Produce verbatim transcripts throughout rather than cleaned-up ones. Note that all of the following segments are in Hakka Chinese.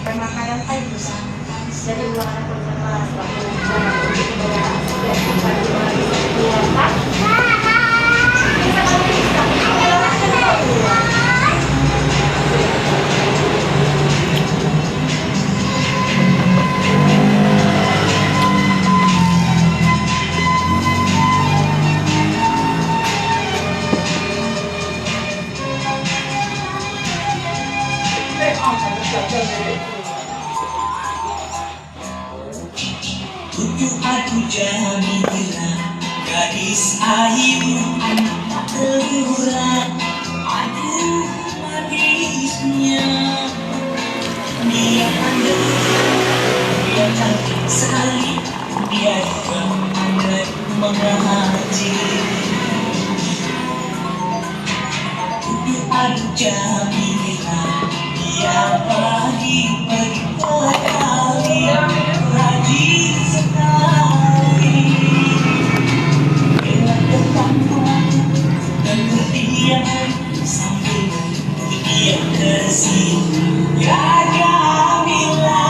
Pemakaian kain bisa. Jadi, dua anak pertama, Tujuh aku Jamila, gadis ayu, anak tak terlurat. Aduh, manisnya. Dia pandai, dia cantik sekali. Dia juga pandai mengaji. Tujuh aku Jamila, dia pagi pergi pagi, rajin sekali. Bila datang rumahku, tegur dia sambil mengukur dia tersenyum. Ya Jamila,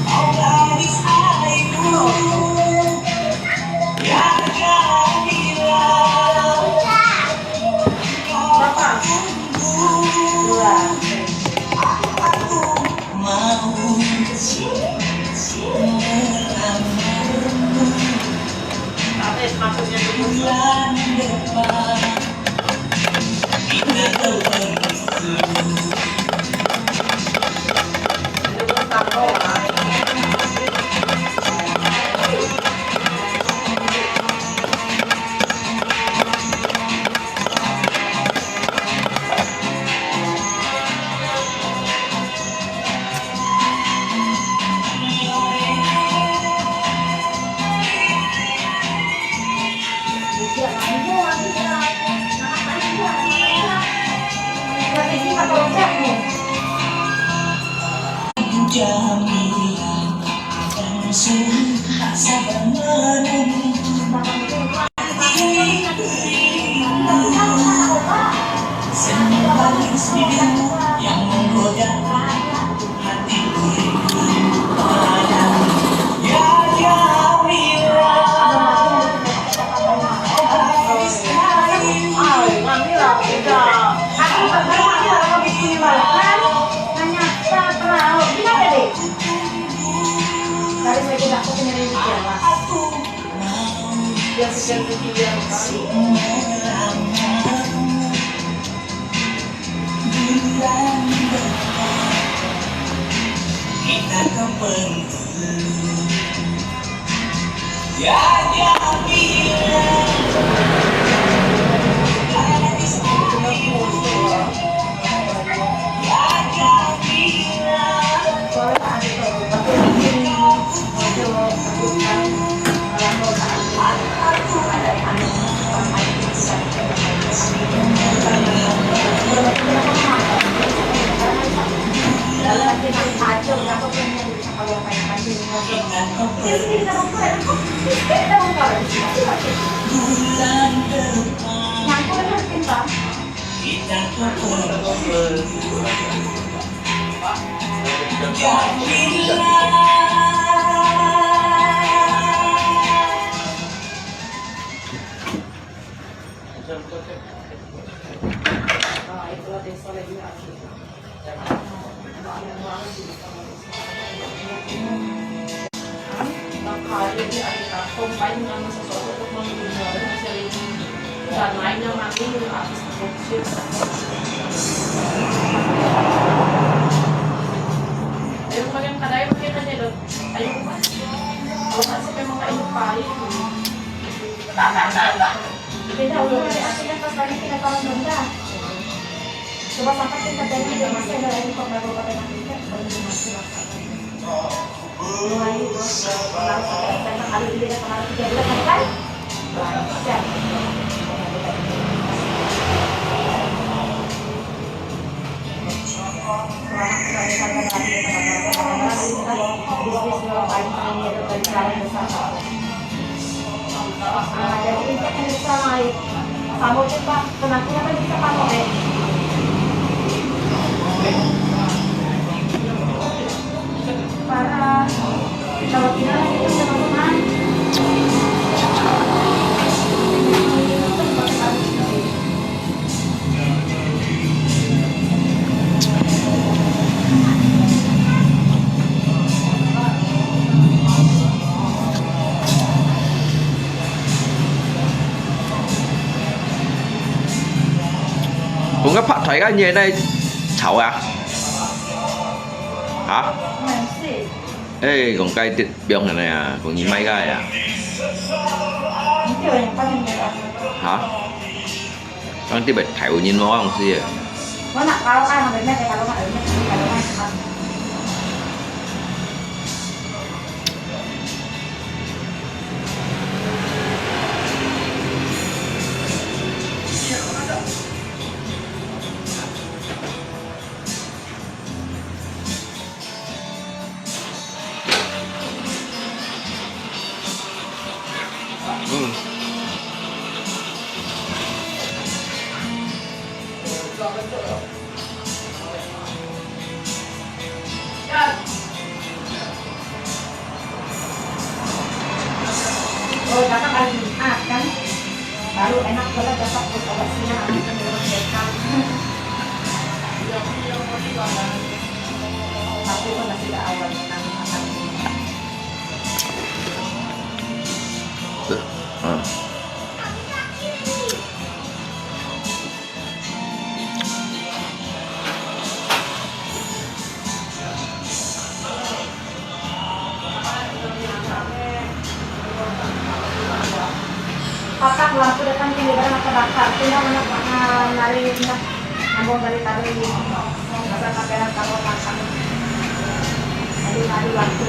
oh gadis ayu, ya Jamila. Berapa? Dua. Tapi maksudnya itu bulan depan. Kita terbang. Kita udah, kita pas lagi kita tahun rendah. Coba sampai kita tanya dia masih ada lagi kok baru kata nanti kan baru masih. Mulai terus kalau kita kali ini ada pengaruh tiga bulan kan? Siap. Selamat sekali sampai hari ini. Bisnis yang paling tinggi itu dari jalan besar. Ah, jadi ini kan bisa naik. Kamu coba kenapa bisa kamu deh? 大家你在吵啊？啊？哎，講該啲放下來啊，講你賣个啊？哈？講特別台灣人無講事个。嗯。 Oh, dapat kali Jumat kan, baru enak kalau dapat buat obat siang, kan, minum sekam. Tapi pun masih ada awal, kan, makan. Hmm. Papak lampu depan sini barang terbakar. Tinggal anak, ah, lari, nak nyambung dari tadi. Masa kamera kamu pasang. Aduh, aduh, lampu.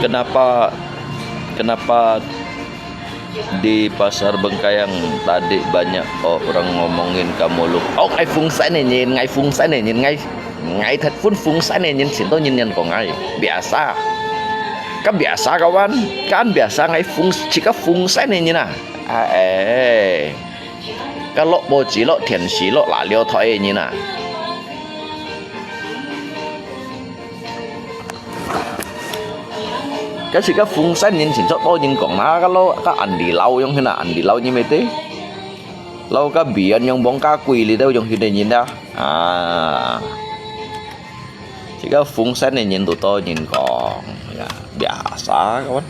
Kenapa, kenapa di Pasar Bengkayang tadi banyak orang ngomongin kamu, Lung? Oh, ngai 風扇个人, ngai 風扇个人, ngai, ngai 趒分風扇个人，盡多人人講ngai biasa. Kan biasa kawan, kan biasa ngai 風, 自家風扇个人啊。啊，哎，kan落報紙、落電視、落radio台个人啊。 Kan自家風扇人盡多人講啦，kan lo kan Andy Lau樣形啊，Andy Lau你乜知？Lau kan Beyond樣，Bông Cà Phê裡肚樣形个人啊。啊，自家風扇个人都多人講，呀，biasa kawan。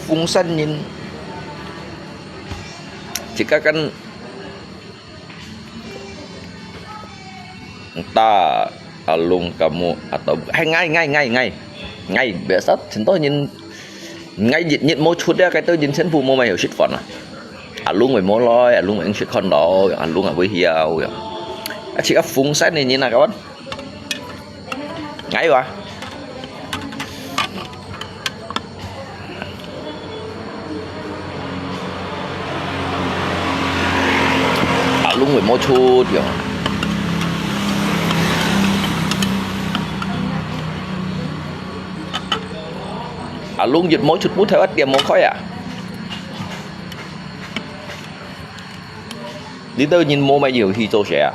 風扇人，自家kan Entah Alung kamu atau, hai, ngai, ngai, ngai, ngai. Ngai, biasa contoh nyin, ngai jit, jit mau chut dia, kai tu jin chen pu mau mai hiu shit fon ah. Alung wei mau loi, Alung wei shit kon dau, Alung ah wei hiau, ya. Aci ka fungsan ni nyin ah, kawan. Ngai wa. Alung wei mau chut ya. Alung jit mau chut pu thai wat tiam mau khoi ah. Đi đâu nhìn mua mà nhiều khi tô sẽ à?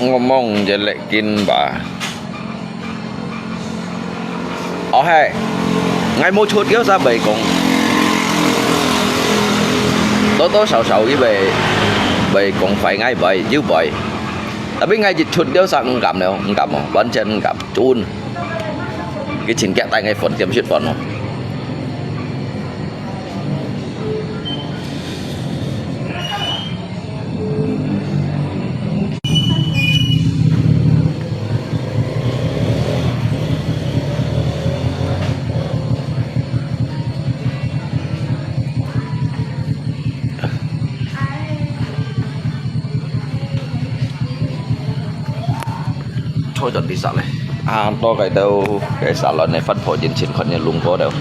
我望一粒金吧。哦嘿，𠊎無出，有啥會講？多多少少佢會，會講壞，𠊎會，有會。Tapi𠊎一出，有啥毋敢了，毋敢哦，完全毋敢，準。佢真驚帶𠊎分，點識分哦。 坐等一下嘞。啊，到該兜，該沙龍个飯鋪進前看見龍哥了。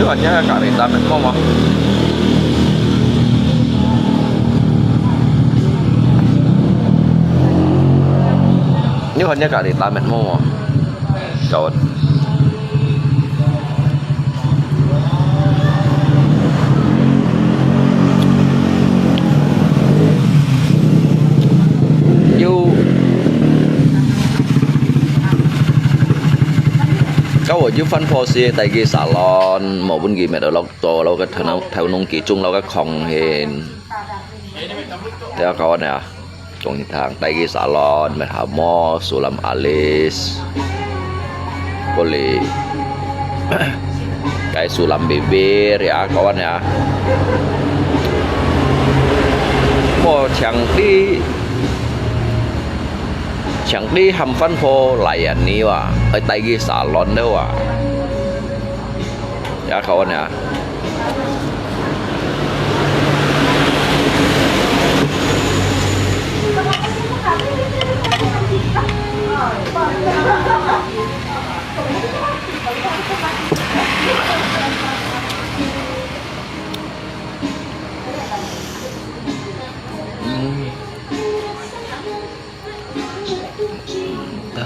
Ini hanya kari tamen mo mo. Ini hanya kari tamen mo mo. Kawan. Yo. Kau wajib fan fosi taigi salon, maupun gi met olok to, lau ka thaunung, thaunung ki chung, lau ka khong hin. Tia kawan ya. Chong thang taigi salon, met hamo, sulam alis. Kuli. Kai sulam bibir ya, kawan ya. Mo chang ti, chang ti ham fan pho lai ya ni wa. Ai taigi salon de wa. Ya, kawan ya. 係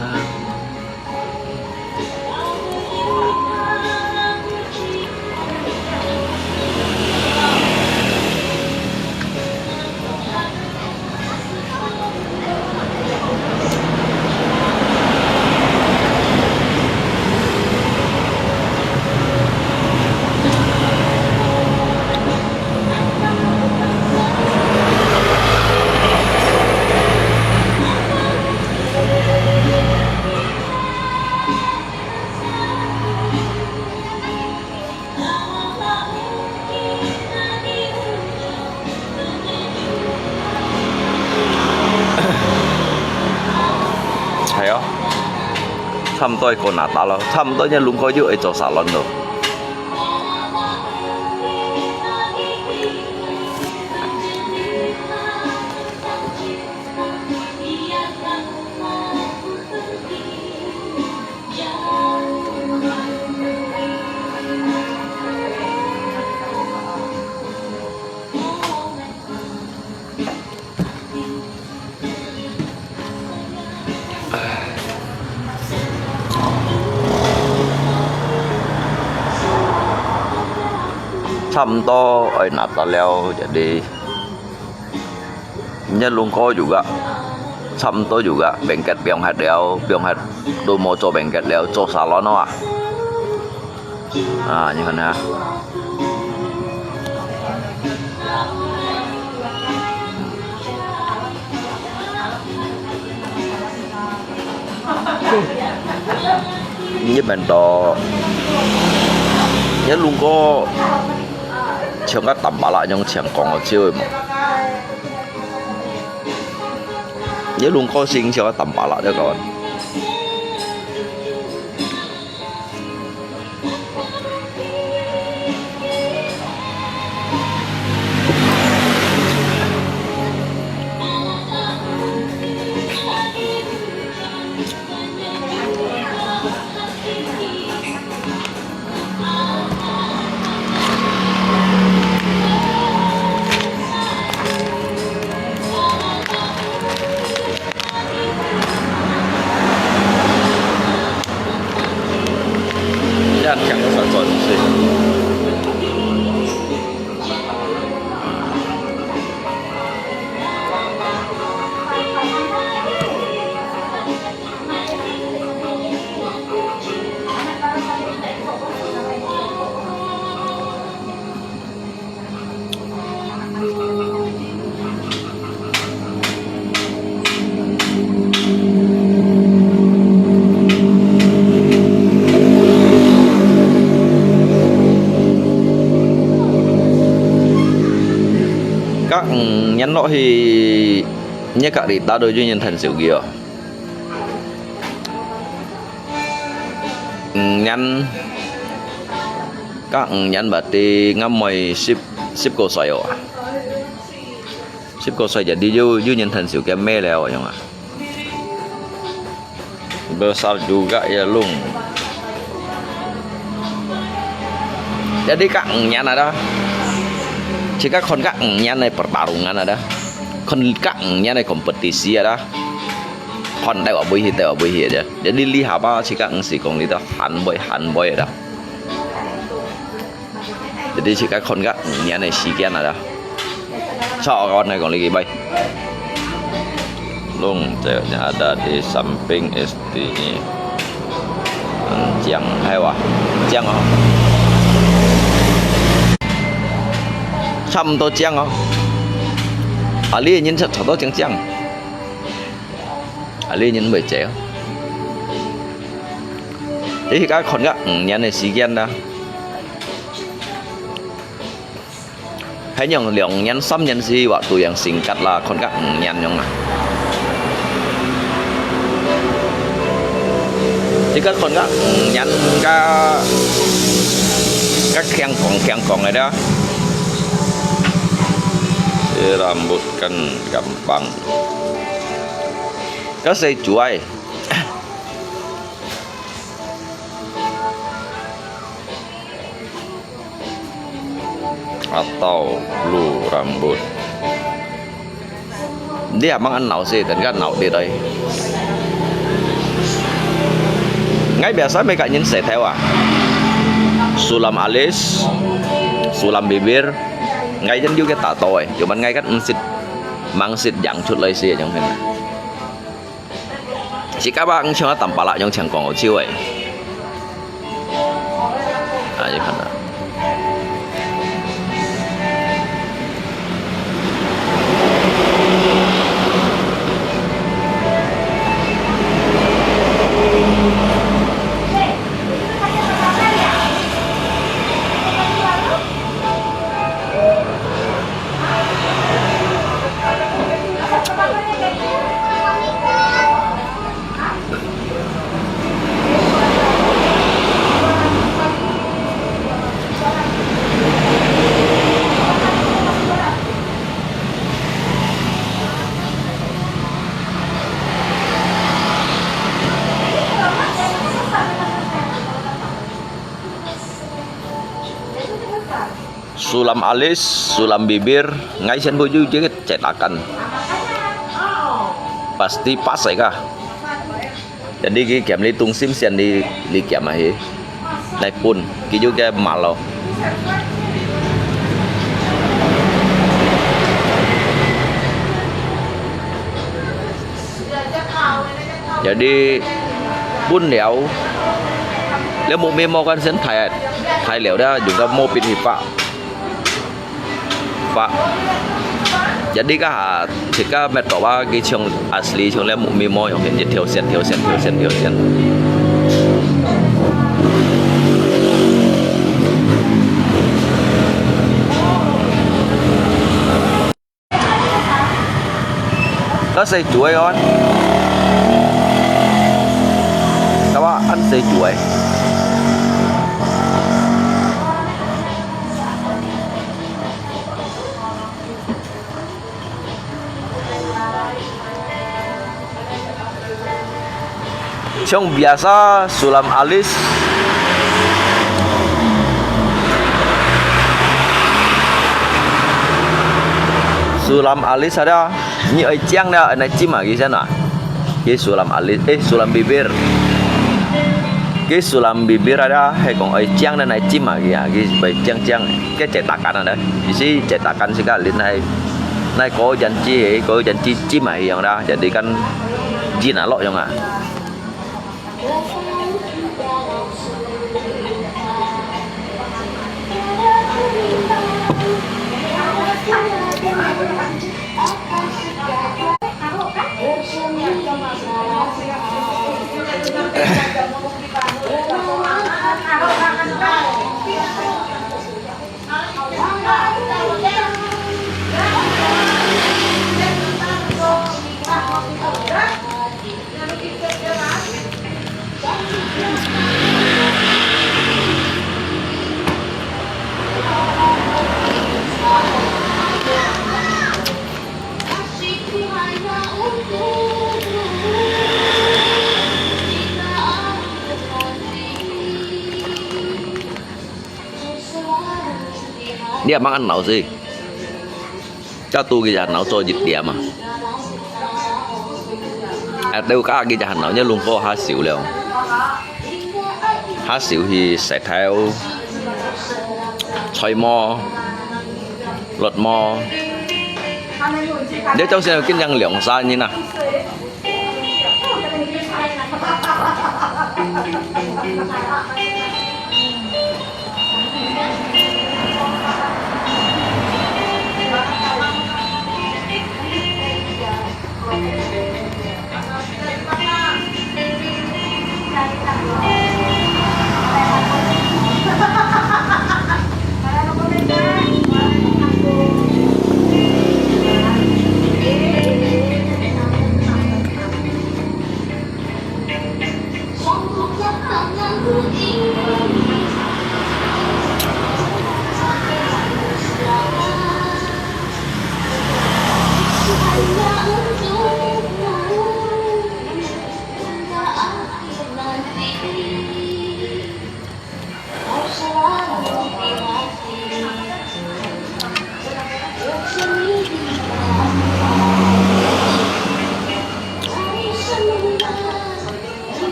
哦，差毋多過哪打咯，差毋多這龍哥又愛做沙龍咯。 差毋多愛拿到了，jadi。 你龍哥有个，差毋多有个，blanket放忒了，放忒都無做blanket了，做沙龍啊。啊，你看啊。你們都，你龍哥像个淡白啦，用像講个笑个嘛。 你龍哥先笑啊，淡白啦，這個。這樣講都算做事。 該五年落去，你隔離打到有人趁手機哦？五年，該五年berarti啱妹十，十九歲哦啊。 十九歲jadi有，有人趁手機買了，樣啊。Besar juga ya, Lung. Jadi該五年啊，自家看該五年个pertarungan啊，看該五年个kompetisi啊，看到哪位去，到哪位去啊。Jadi lihat啊，自家毋係講你都喊妹，喊妹啊。 Jadi，自家看个五年个時間啊啦。So，我來講你幾擺。Lung，這ada di samping S D ini。嗯，靚，係哇，靚哦。差毋多靚哦。啊，你个人差，差到靚靚。啊，你个人袂濟哦。你自家看个五年个時間啦。 還用兩年、三年時，waktu yang singkat啦，看个五年樣啊。這个看个五年个，个輕講輕講个啦。這rambut kan gampang。个細主愛。 Atau blue rambut. Dia mang ăn nấu sih, dan kan nấu đi đây. Ngai biasa mega nyin setau ah. Sulam alis, sulam bibir, ngai jen juga tato eh. Cuman ngai kan msit, mangsit yang chut lai si yang hen. Si kaba ang chang tampala yang chang kong chiu eh. Ayo hana. 苏兰阿里斯、苏兰比比，ngai sian buju jikit cetakan. Pasti pas ka. Jadi ki kiam li tung sim sian li, li kiam ahi. Nai pun, ki ju ke malo. Jadi pun liao, liao muk mi mo kan sen thai, thai liao dah juga mo pit hi pa. Pa. Jadi ka, jika met to ba ki chung asli chung liao muk mi mo yong hen jit thiau sian, thiau sian, thiau sian, thiau sian. 該細豬个哦，該話恁細豬个。 像biasa sulam alis. Sulam alis ada, ni ai ciang dah, anai cim lagi sana. Ki sulam alis, eh, sulam bibir. Ki sulam bibir ada, hai kong ai ciang dah nai cim lagi ya, ki bai ciang ciang. Ki cetakan ada. Isi cetakan si ka lin hai. Nai ko janji, eh, ko janji cim lagi yang dah. Jadi kan jin alok yang ah. Ni abang ăn nấu gì? Cho tu cái giàn nấu cho dịch điểm à? À, đâu có cái giàn nấu nhớ luôn có há xỉu liao. Há xỉu thì sẽ theo xoay mò, lột mò. Nếu trong xe kinh doanh lượng xa như nào?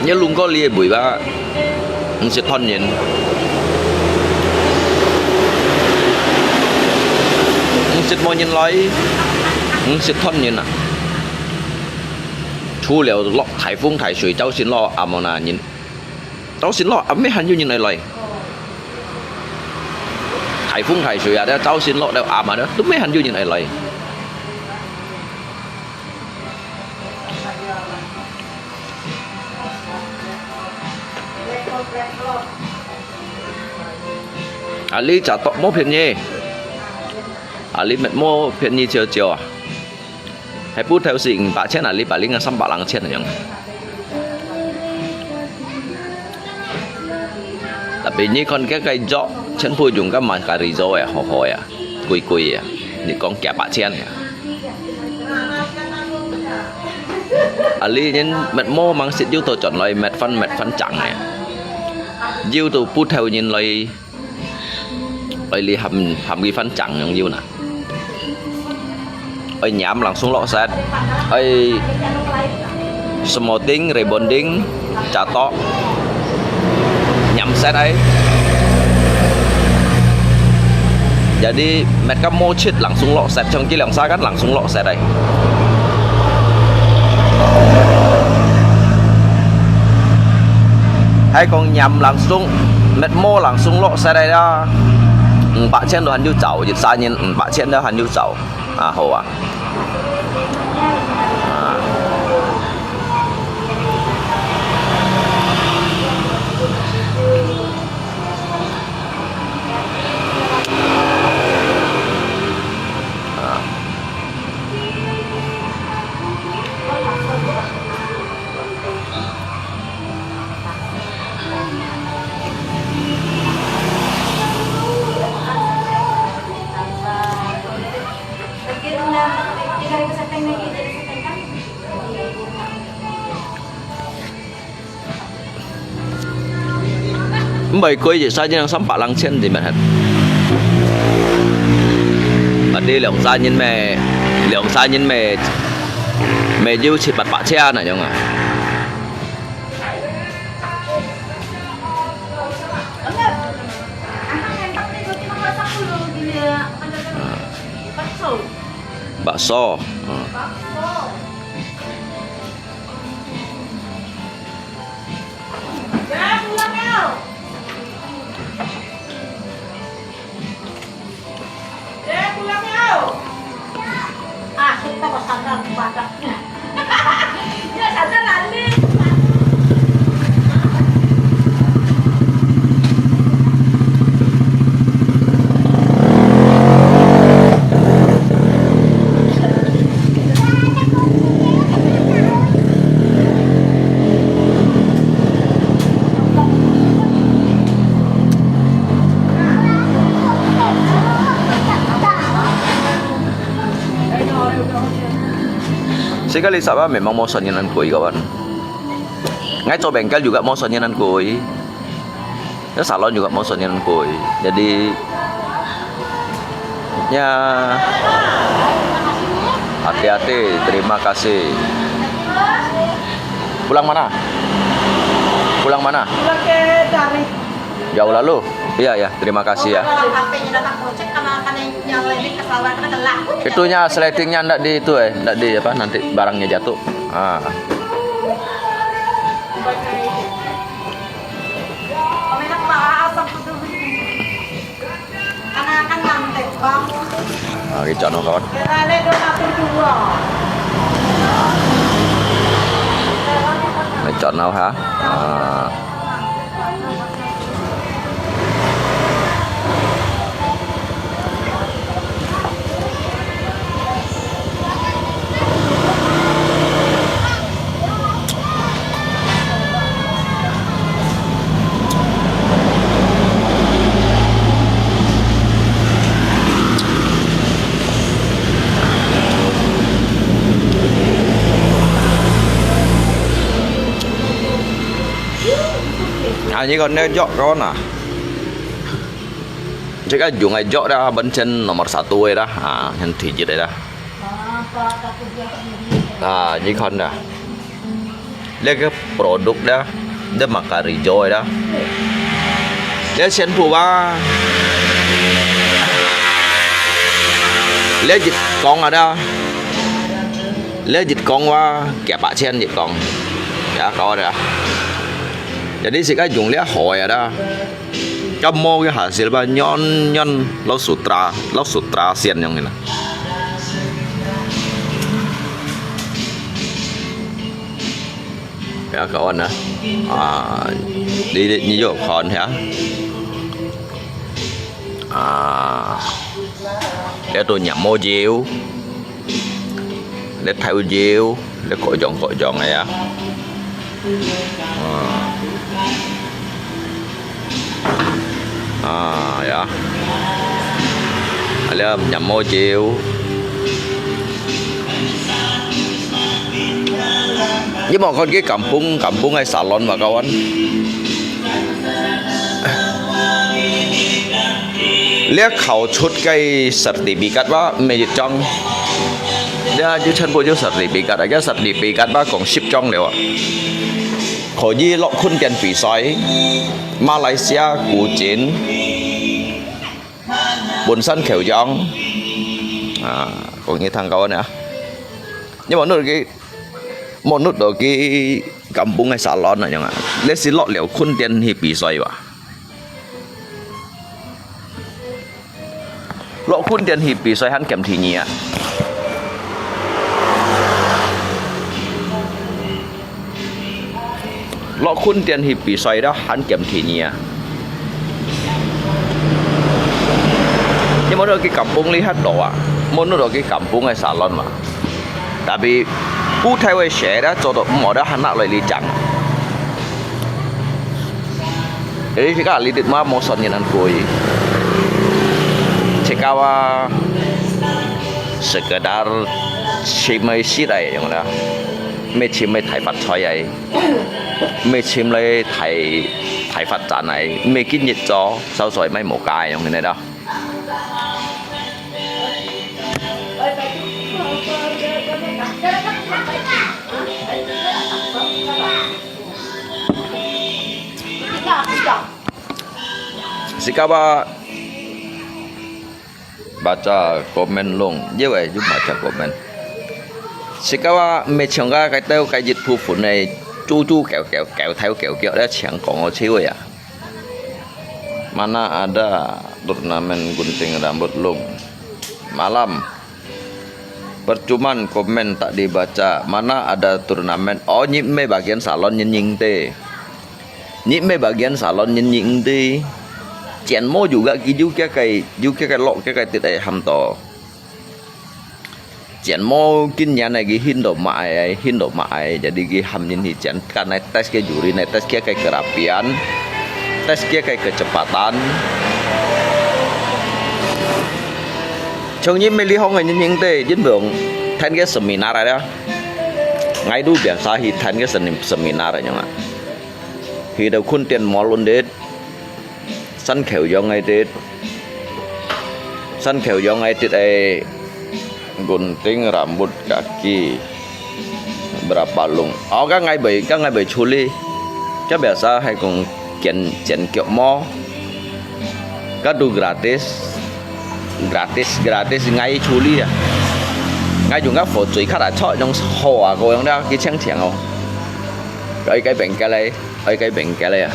一路過這位吧，毋識團人，毋識無人來，毋識團人啊！除了落大風大水，朝晨落暗啊，人，朝晨落暗，乜還有人來來。大風大水啊，朝晨落了暗啊，都乜還有人來來。 啊，這隻都無便宜，啊，這乜無便宜少少啊，係布頭係五百千啊，這把零啊三百零千樣。Tapi你看該个肉，全部用个馬卡里肉啊，好好啊，貴貴啊，你講幾百千啊。 啊，這人乜無吂識有到轉來，乜番乜番正呢。有到布頭人來，來這喊，喊佢番正樣有哪。愛染langsung落色，愛smoothing、rebonding、catok，染色哎。Jadi，乜个毛漆langsung落色，像佢兩儕kan langsung落色哎。還講染langsung，乜毛langsung落色哎啦，五百千都還有找，一儕人五百千都還有找。 啊，好啊。啊。啊。 毋會貴，一儕人三百零千，你乜係。Berarti兩儕人乜，兩儕人乜，乜有七八百千那樣啊。 Bakso. Hmm. Sekali sapa memang mau sanyinan kui kawan. Ngai coba bengkel juga mau sanyinan kui. Ya salon juga mau sanyinan kui. Jadi ya hati-hati. Terima kasih. Pulang mana? Pulang mana? Pulang ke Tarik. Jauh lalu. Iya, iya, terima kasih ya. Kalau H P-nya datang gocek sama kan yang, yang lagi ke sawah kan gelap. Itunya slidingnya ndak di itu eh, ndak di apa nanti barangnya jatuh. Ah. Kami nak bahas apa tuh? Anak-anak ngantek, Bang. Ah, kicau no kawan. Kira ada dua ratus dua. Kicau no ha. Ah. 啊，呢個呢，約咗嗱。 Cik ah, jung ai jok dah, bencen nomor satu ai dah. Ha, yang tijit ai dah. Ha, jikon dah. 這个produk這，這makarijau這。這全部啊，這一公啊這，這一公啊，幾百千一公，ya，搞啊這。Jadi自家用這好个啊這。 Kamu ke hasil ba nyon nyon laut sutra, laut sutra sian yang ina. Ya, kawan ah. Ah, di, di, ni jo kawan ya. Ah, ya tu nyam mo jiu. 這豆油，這各樣各樣个啊。啊。啊，ya。啊，這nyam mo jiu。你無看佢kampung，kampung个salon嘛，kawan？ 這考出个sertifikat吧，毋係一張。這就全部就sertifikat，該sertifikat吧，講十張了啊。可以落訓練比賽，馬來西亞古鎮，本山口洋，啊，講你聽過呢？你問到佢，問到佢kampung个salon啊，樣啊？這係落了訓練去比賽吧？ 落訓練去比賽還減第二啊！落訓練去比賽了還減第二啊！你無落去kampung裡歇到啊？無落去kampung个salon嘛？ Tapi，不太會寫的，做到毋好的，還拿來哩講。Jadi，自家哩dit嘛，無算人難過。自家啊，sekedar尋个食个樣啦，毋係尋个大發財个，毋係尋个大，大發展个，毋係今日做，收水買無價个樣个咯。 Sikawa baca komen long, ye wei, yun baca komen. Sikawa mechang ka kai tau kai jit phu phun nei, chu chu kêu kêu kêu thau kêu kêu le chang kong o chi wei a. Mana ada turnamen gunting rambut long? Malam. Percuma komen tak dibaca. Mana ada turnamen? Oh, nyi me bagian salon nyi nying te. Nyi me bagian salon nyi nying te. Chén mo juga ki ju kia kai, ju kia kai lok kia kai tit ai ham to. Chén mo kin nyan ai ki hin do ma ai, hin do ma ai, jadi ki ham nyin hi chén kan ai tes ke juri nai tes kia kai kerapian, tes kia kai kecepatan. Chong nyi me li hong ai nyin nying te, jin bong, than ke seminar ai da. Ngai du biasa hi than ke seni-, seminar ai nyong a. Hi do khun tien mo lun det. San khêu yong ai tit. San khêu yong ai tit ai gunting rambut kaki. Berapa long? Au, ka ngai bai, ka ngai bai chuli. Ka biasa hai kong kian, kian kiok mo. Ka du gratis. Gratis, gratis ngai chuli a. Ngai jung ka fo chui khat a chok yong ho a ko yong da ki cheng cheng o. Oi kai beng ka lai, oi kai beng ka lai a.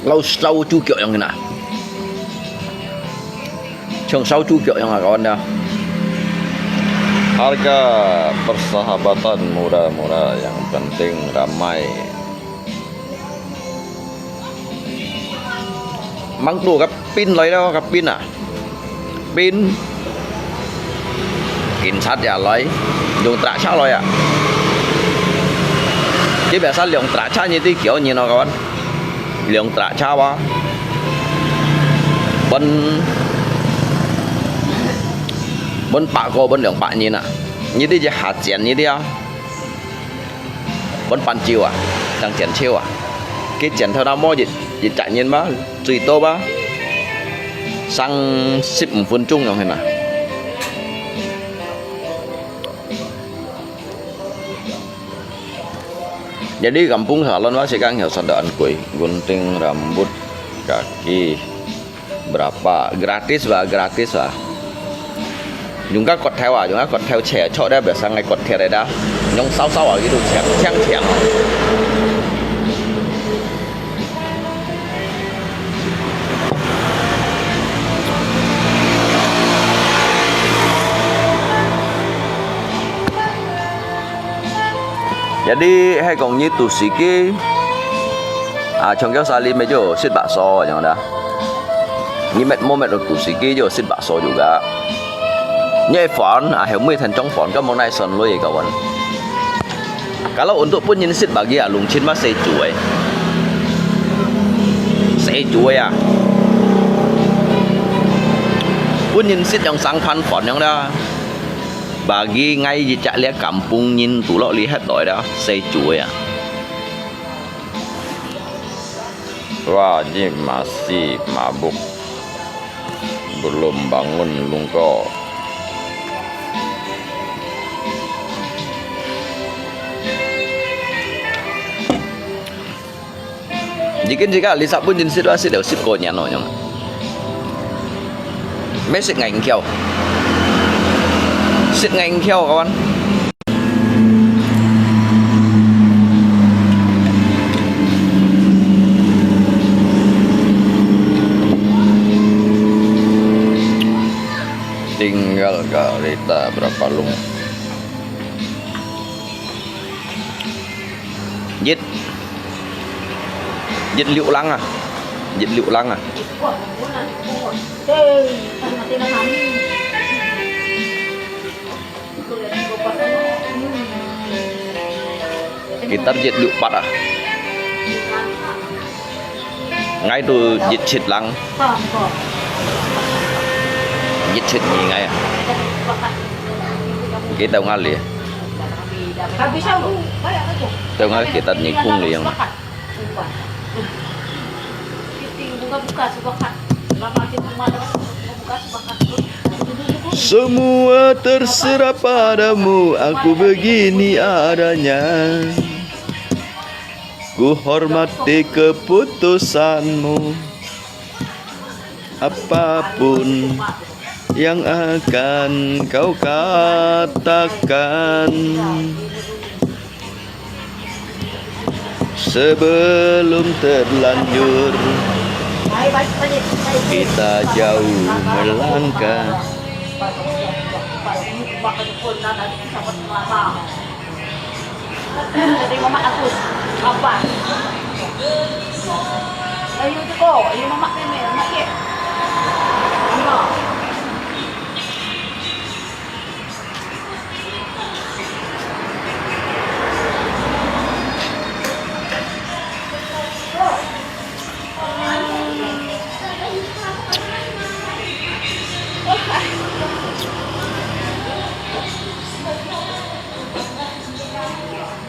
Lau sau chu kiok yang na. Chong sau chu kiok yang a kawan da. Harga persahabatan murah-murah, yang penting ramai. Mang tu ka pin lai da, ka pin a. Pin. Cảnh sát ya lai, liông tra cha lai a. Chỉ biết sa liông tra cha như tí kiểu như nó con. Liông tra cha wa. Bên, bên bạc cô, bên liông bạc như nè. Như tí chỉ hạt chén như tí à. Bên pan chiêu à, đang chén chiêu à. Cái chén thao nào mua dịch, dịch chạy nhiên mà, tùy tô mà. Sang sip một phút chung rồi hả? Jadi kampung salon wa sekarang ya sandaan kuih, gunting rambut, kaki, berapa? Gratis wa, gratis wa. Yung ka kot thau wa, yung ka kot thau che, chok dia biasa ngai kot thau da. Yung sao sao wa gitu, cheng cheng cheng. Jadi hai kong nyi tu siki, ah, chong kio sali me jo sit bakso yang da. Nyi met mo met tu siki jo sit bakso juga. Nyi phòn, ah, hai mui than chong phòn, ka mo nai son lui kawan. Kalau untuk pun nyin sit bagi ah, lung chin ma se chu eh. Se chu eh ah. Pun nyin sit yang sang phan phòn yang da. Bagi ngai yi chak lia kampung nyin tu lo li het loi da, se chu ya. Wah, ini masih mabuk. Belum bangun lungko. Jikin jika lisap pun jin sit wa sit deu sit ko nyan no nyong. Me sit ngai kiau. Sit ngai kiau kawan. Tinggal kereta berapa lung? Jit. Jit liu lang ah. Jit liu lang ah. Kitar jit liu pat ah. Ngai tu jit sit lang. Jit sit ni ngai ah. Kita ngali. Tahu ngali kita ni kung liang. Semua terserah padamu, aku begini adanya. Ku hormati keputusanmu. Apapun yang akan kau katakan, sebelum terlanjur kita jauh melangkah. Jadi Mamak Agus, apa? Ayo tu ko, ayo Mamak kene, Mamak ye. Ano?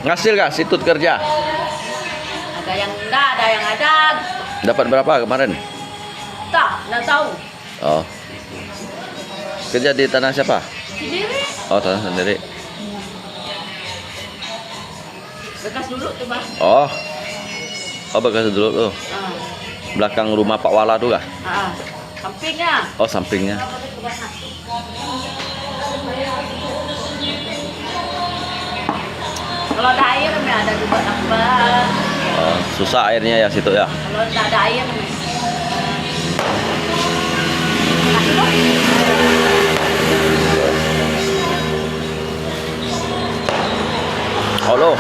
Ngasil kah situ kerja? Ada yang enggak, ada yang ada. Dapat berapa kemarin? Tak, nggak tahu. Oh. Kerja di tanah siapa? Sendiri. Oh, tanah sendiri. Bekas dulu tuh, Bang. Oh. Oh, bekas dulu tuh. Ah. Belakang rumah Pak Wala tuh kah? Ah, sampingnya. Oh, sampingnya. Kalau ada air, ada juga dapat. Oh, susah airnya ya situ ya? Kalau tidak ada air, Halo.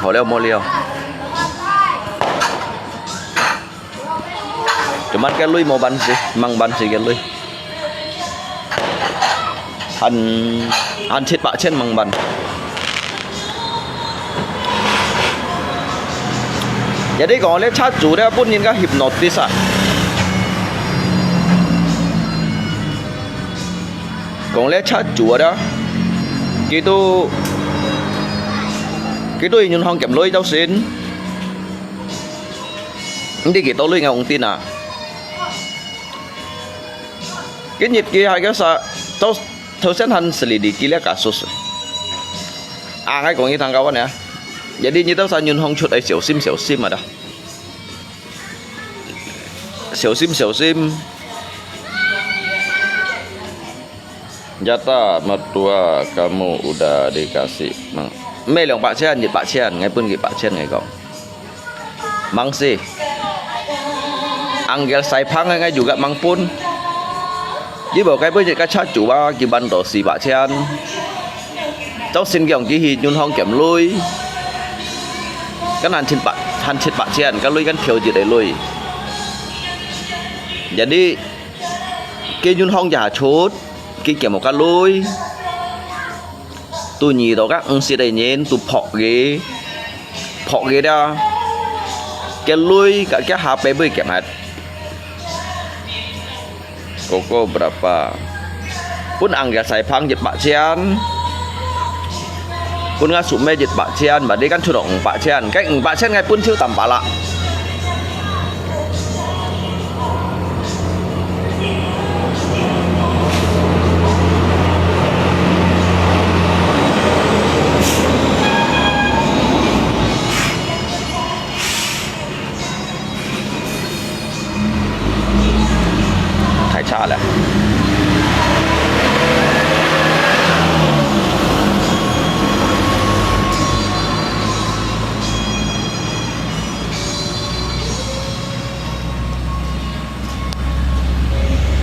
Halo, mau liau. Cuman cái lui màu bánh gì, măng bánh gì cái lui. Ăn, ăn thịt bạ trên măng bánh. Jadi kong le chat chu de pun yin ka hypnotis ah. Kong le chat chu de. Kitu, kitu yin yun hong kem lui tau sin. Hindi kitu lui nga ung tin ah. Cái nhiệt kia hai cái sa, tao, tao sen han selidiki le kasus. 啊，𠊎講你聽个話呢，jadi你兜儕銀行出愛小心小心啊啦，小心小心。Jatah mertua kamu udah dikasih, mang. 毋係兩百千，一百千，𠊎分佢一百千，𠊎講。 Mangsi。Anggil sai phang ngai juga mang pun. Di bawah kai pun ka cha chu ba kiban to si ba chian. Tau sin kiong ki hi nyun hong kiam lui. Kan han chin ba, han chin ba chian, ka lui kan thiau jit ai lui. Jadi, ke nyun hong ja chut, ki kiam ka lui. Tu nyi to ka, ung sit ai nyin, tu phok ge. Phok ge da. Ke lui, ka, ke ha pe bui kiam hat. Koko berapa? Pun anggil sai phang jit ba chian. Pun nga sum me jit ba chian, ba di kan chut ung ba chian. Kai ung ba chian ngai pun chiu tam ba la. 太差了。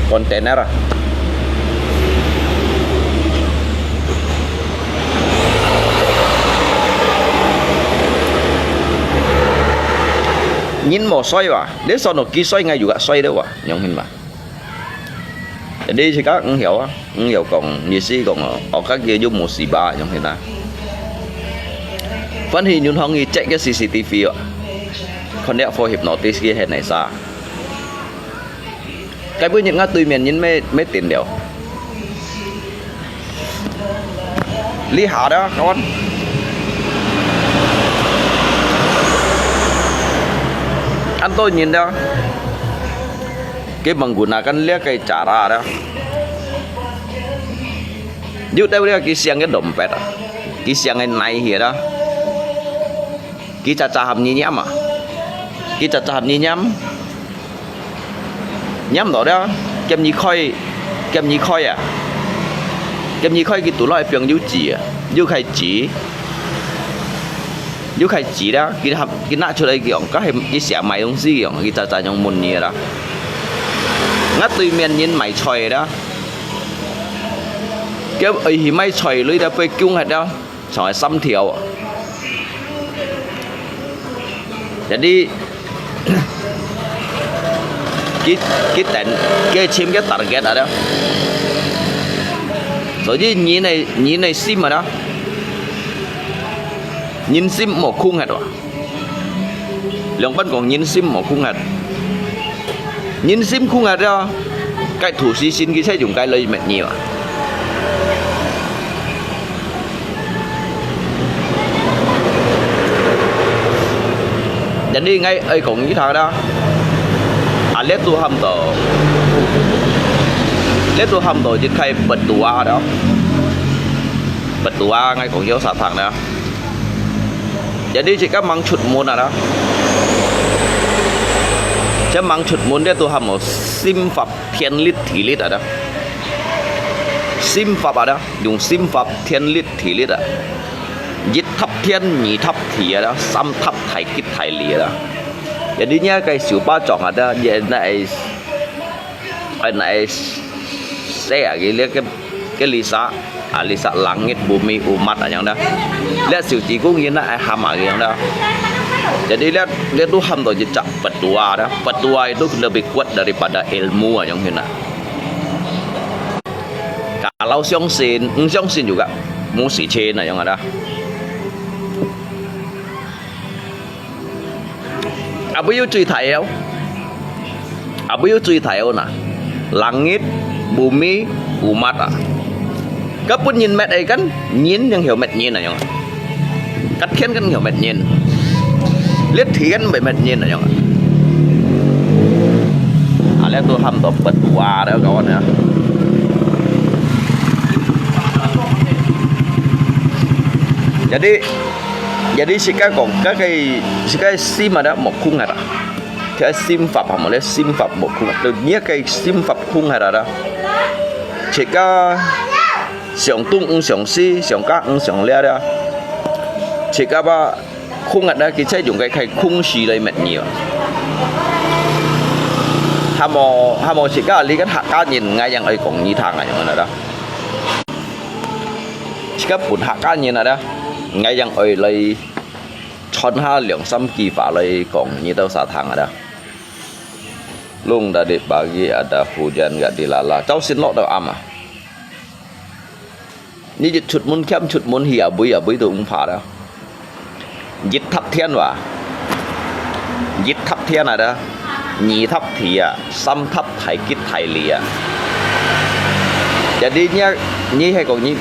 Kontainer. Nyin mo soi wa, de son no ki soi ngai juga soi de wa, nyong hin ma. Jadi sika eng hiau a, eng hiau kong, ni si kong o, o ka ki yu mo si ba nyong hin a. Fan hi nyun hong i check ke C C T V wa. Kon dia for hypnotis ki hen nai sa. Cái bữa nhật ngã tùy miền nhìn mê, mê tiền đều. Lý Hà đó, các bạn. Anh tôi nhìn đó. Cái bằng guna kan lia cái chả ra đó. Dù tao lia cái siang cái đom pet đó. Cái siang cái nai hìa đó. Ki cha cha hâm nyi nhiam à? Ki cha cha hâm nyi nhiam? Nhiam đó đó, kiam nyi khoi, kiam nyi khoi à? Kiam nyi khoi ki tủ loi piang yu chỉ à? Yu khai chỉ. Yu khai chỉ đó, ki hâm, ki nã chu lai ki ong, có hâm ki xia mai dong si ki ong, ki cha cha nhong mun nyi đó. Ngã tùy miền nhìn mai choi đó. Kiam ơi hi mai choi lui đó, bơi kiung hạt đó. Choi sắm thiêu. Jadi, ki, ki tên, ki chim ki target ada. Jadi, nhìn này, nhìn này sim ada. Nhìn sim mò khung hạt wa. Lòng pan kong nhìn sim mò khung hạt. Nhìn sim khung hạt đó. Cái thủ sĩ xin ki sai dùng cái lời mệt nhiều. Jadi ngai ai kong ni thang đó. À, lết tu hâm tổ. Lết tu hâm tổ, chỉ khai bật tua đó. Bật tua ngai kong hiếu sa thang đó. Jadi chỉ các mang chụt môn à đó. Chỉ mang chụt môn để tu hâm một sim pháp thiên lít thí lít à đó. Sim pháp à đó. Dùng sim pháp thiên lít thí lít à. Nhất thập thiên, nhị thập thí à đó. Sam thập thái kít thái lý à đó. Jadi nya cái siu ba chọn à đó. Jadi na ai, ai na ai xe à cái, cái, cái lý xã. À, lý xã langit bumi umat à yang đó. Lẽ siu chỉ cũng yên na ai hâm à cái yang đó. Jadi lẽ, lẽ tu hâm tổ chỉ chặt bật tua đó. Bật tua itu lebih kuat daripada ilmu à yang hina. Kalau 相信, 不相信 juga, mesti cina yang ada. Apa yu cui thai yau? Apa yu cui thai yau na? Langit, bumi, umat ah. Kapun nyin met ai kan, nyin yang hiu met nyin ah yang. Kat khian kan hiu met nyin. Liet thi kan bai met nyin ah yang. Ah, liet tu ham to pet tua dah kawan ya. Jadi, jadi自家講，該个自家心啊，莫空啊啦。佢心法啊，莫咧心法莫空啊，就你个心法空啊啦。自家想東毋想西，想該毋想這啦。自家吧，空啊啦，佢就用个係空虛來滅你啊。還無，還無自家，你个客家人，𠊎樣愛講你聽啊，樣啊啦。 自家本客家人啊啦，𠊎樣愛來傳下兩三句話來講你兜儕聽啊啦。Lung dari pagi ada hujan gak dilalah，朝晨落到暗啊。你一出門，兼出門去啊，尾啊尾都毋怕啦。 一塌天哇，一塌天啊，二塌地啊，三塌大吉大利啊。Jadi你，你係講你